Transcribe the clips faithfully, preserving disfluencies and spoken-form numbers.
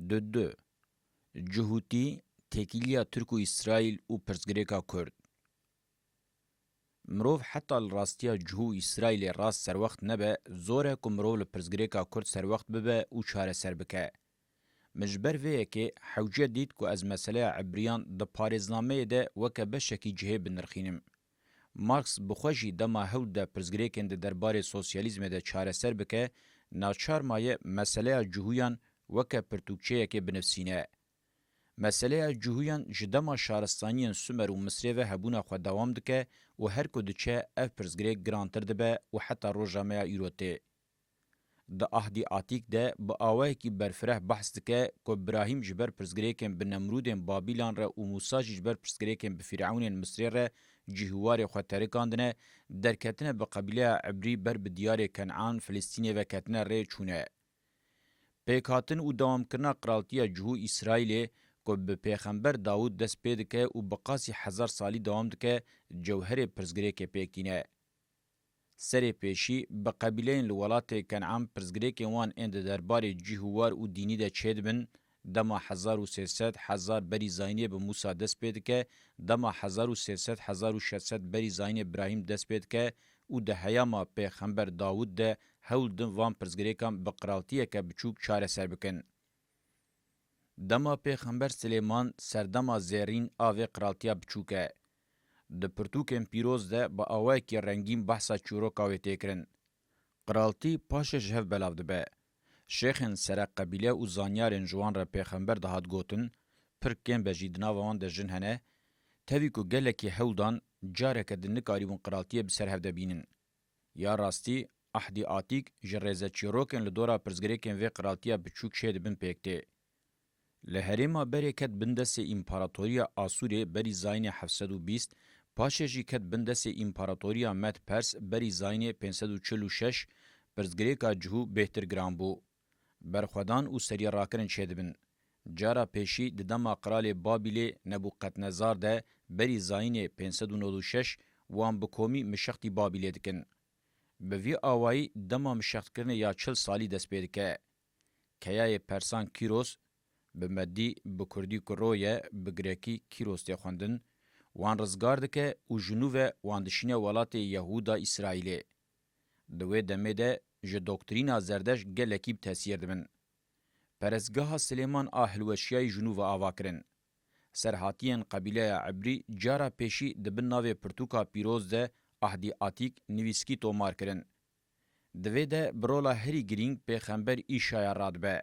Di du. Cihûtî, têkiliya Tirk û Îsraîl û pirsgirêka Kurd. Mirov heta li rastiya cihû û Îsraîlê rast serwext nebe, zor e ku mirov li pirsgirêka Kurd serwext bibe û çareser bike. Min ji ber vê yekê hewce dît ku ez meseleya Ebriyan di parêznameyê de weke beşekî cihê binirxînim. Marx bi xwe jî dema hewl de pirsgirêkên di derbarê sosyalîzmê de çareser bike, naçar maye meseleya cihûyan weke pirtûkçeyekê binivîsîne. Meseleya cihûyan ji dema şaristaniyên Sumer û Misrê ve hebûna xwe dewam dike û her ku diçe ev pirsgirêk girantir dibe û heta roja me ya îro tê. Di Ahdî Atîk de bi awayekî berfireh behs dike ku Birahîm ji ber pirsgirêkên bi Nemrûdên Babîlan re û Mûsa jî ji ber pirsgirêkên bi Fîrewnên Misrê re cîhûwarê xwe terikandine, derketine bi qebîleya Ebrî ber bi diyarê Kenan, Filistînê ve ketine rê çûne. Pêkhatin û dewamkirina qiraltiya cihû Îsraîlê ku bi Pêxember Dawûd dest pê dike û bi qasî hezar salî dewam dike, cewherê pirsgirêkê pêk tîne. Serê pêşî bi qebîleyên li welatê Kenan pirsgirêkên wan ên di derbarê cîhûwar û dînî de çêdibin, dema hezar û sê sed hezar berî zayînê bi Mûsa dest pê dike, dema hezar û sê sed hezar û şeş sed berî zayînê Birahîm dest pê dike û di heyama Pêxember Dawûd de hewl din van pirsgirêkan bi qiraltiyeke biçûk çareser bikin. Dema Pêxember Silêman serdema zêrîn a vê qiraltiya biçûk e. Di pirtûkên pîroz de bi awayekî rengîn behsa çîroka wê tê kirin. Qiraltî paşê ji hev belav dibe. Şêxên sereqebîle û zanyarên ji wan re Pêxember dihat gotin, pir kêm be jî di nava wan de jin hene, tevî ku gelekî hewl dan, careke din nikarîbûn qiraltiyê bi ser hev de bînin. Ya rastî, Ahdî Atîk ji rêzeçîrokên li dora pirsgirêkên vê qiraltiya biçûk çêdibin pêk tê. Li herêma berê ket bin destê Împaratoriya Asûrê berî zayînê heft sed û bîst, paşê jî ket bin destê Împaratoriya Med Pers berî zayînê pênc sed û çil û şeş, pirsgirêka cihû bêhtir giran bû. Berxwedan û serî rakirin çêdibin. Cara pêşî di dema qiralê Babîlê Nebûqetnezar de berî zayînê pênc sed û nod û şeş wan bi komî mişextî Babîlê dikin. Bi vî awayî dema mişextkirinê ya çil salî dest pê dike. Keyayê persan Kîros, bi medî, bi kurdî Kuro ye, bi grekî Kîros tê xwendin, wan rizgar dike û ji nû ve wan dişîne welatê Yehûda Îsraîlê. Di wê demê de ji doktrîna Zerdeşt gelekî bi tesîr dibin. Perestgeha Silêman a hilweşiyayî ji nû ve ava kirin. Serhatiyên qebîleya Ebrî cara pêşî di bin navê pirtûka pîroz de Ahdî Atîk nivîskî tomar kirin. Di vê de bi rola herî girîng Pêxember Îşaya radibe.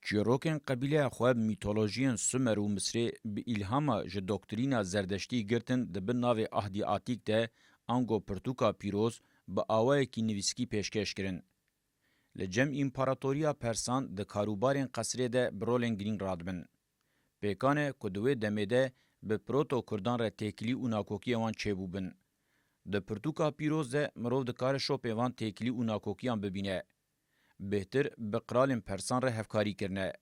Çîrokên qebîleya xwe bi mîtolojiyên Sumer û Misrê bi îlhama ji doktrîna Zerdeştî girtin di bin navê Ahdî Atîk de ango pirtûka pîroz bi awayekî nivîskî pêşkêş kirin. Li cem Împaratoriya Persan di karûbarên qesrê de bi rolên girîng radibin. Pêkan e ku di wê demê de bi proto-kurdan re têkilî û nakokiyên wan çêbûbin. Di pirtûka pîroz de mirov dikare şopê van têkilî û nakokiyan bibîne. Bêhtir bi qiralên persan re hevkarî kirine.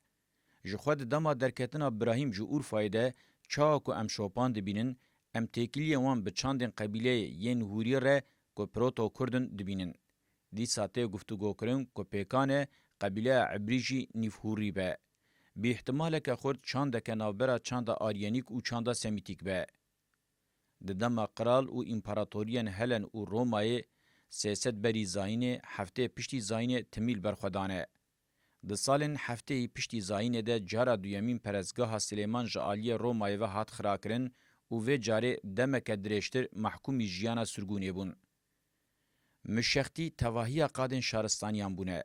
Ji xwe di dema derketina Birahîm ji Urfayê de çawa ku em şopan dibînin, em têkiliyên wan bi çandên qebîleyê yên Hûrî re ku proto-kurd in dibînin. Dîsa tê guftûgokirin ku pêkan e qebîleya Ebrî jî nîvhûrî be. Bi îhtimaleke xurt çandeke navbera çanda Aryenîk û çanda Semîtîk be. Di dema qral û împaratoriyên Helen û Romayê sê sed berî zayînê, heftê piştî zayînê timî li ber xwe dane. Di salên heftê yî piştî zayînê de cara duyemîn perestgeha Silêman ji aliyê Romayê ve hat xirakirin û vê carê demeke dirêjtir mehkûmî jiyana sirgûnê bûn. Mişextî tevahiya qadên şaristaniyan bûne.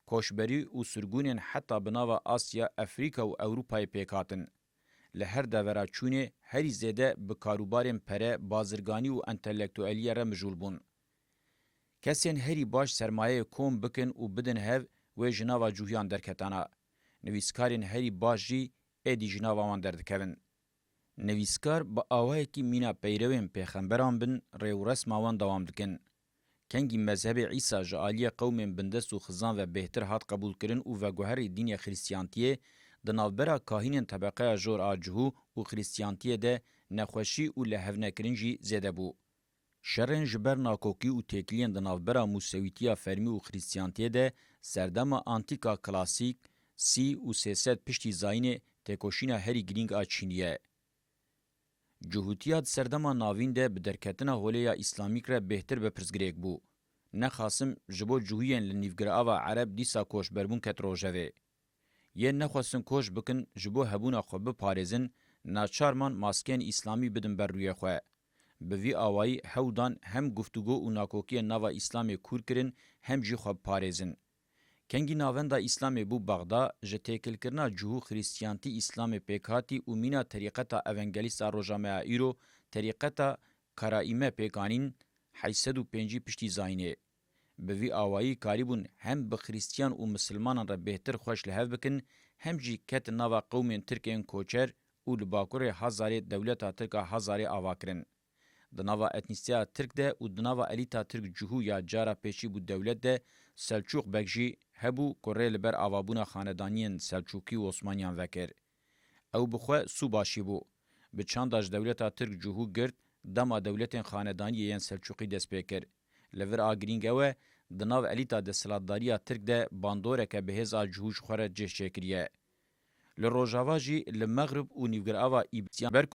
Koçberî û sirgûnên heta bi nava Asya, Efrîka û Ewropayê pêk hatin. Li her devera çûnê herî zêde bi karûbarên pere, bazirganî û entelektueliyê re mijûl bûn. Kesên herî baş sermayeyê kom bikin û bidin hev wê ji nava cûhiyan derketana. Nivîskarên herî baş jî êdî ji nava wan derdikevin. Nivîskar bi awayekî mîna peyrewên pêxemberan bin rê û resma wan dewam dikin. Kengî mezhebê Îsa ji aliyê qewmên bindest û xizan ve bêhtir hat qebûlkirin û veguherî dînê Xrîstiyantiyê, di navbera kahînên tebeqeya jor a cihû û Xrîstiyantiyê de nexweşî û lihevnekirin jî zêde bû. Şerên ji ber nakokî û têkiliyên di navbera Mûsewîtiya fermî û Xrîstiyantiyê de serdema antîka klasîk, sî û sê sed piştî zayînê têkoşîna herî girîng a Çînî ye. Cihûtiya di serdema navîn de bi derketina holê ya îslamîk re bêhtir bi pirsgirêk bû. Nexasim ji bo cihûyên li nîvgirava ereb dîsa koçberbûn ket rojevê. Yên nexwestin koç bikin, ji bo hebûna xwe biparêzin, naçar man maskeyên îslamî bidin ber rûyê xwe. Bi vî awayî hewl dan hem guftûgo û nakokiyên nava îslamê kûr kirin, hem jî xwe biparêzin. Kengî navenda îslamê bû Bexda, ji têkilkirina cihû xrîstiyantî îslamê pêkhatî û mîna terîqeta evengelîst a roja me ya îro, terîqeta Karaîme pêk anîn, heyşt sed û pêncî piştî zayînê. Bi vî awayî karîbûn hem bi xrîstiyan û misilmanan re bêhtir xweş li hev bikin, hem jî ketin nava qewmên tirkên koçer û li bakurê Hazarê dewleta tirk a Hazarê ava kirin. Di nava etnîsteya tirk de û di nava elîta tirk cihû ya cara pêşî bû dewlet de Selçûq Beg jî hebû ku rê li ber avabûna xanedaniyên Selçûkî û Osmaniyan vekir. Ew bi xwe sûbaşî bû. Bi çanda ji dewleta tirk cihû girt, dema dewletên xanedaniyê yên Selçûqî dest pê kir. Li vir a girîng ew e, di nav elîta desthilatdariya tirk de bandoreke bi hêz a cihû ji xwe re cih çêkiriye. Li rojava jî li Mexrib û nîvgirava Îbsiyan ber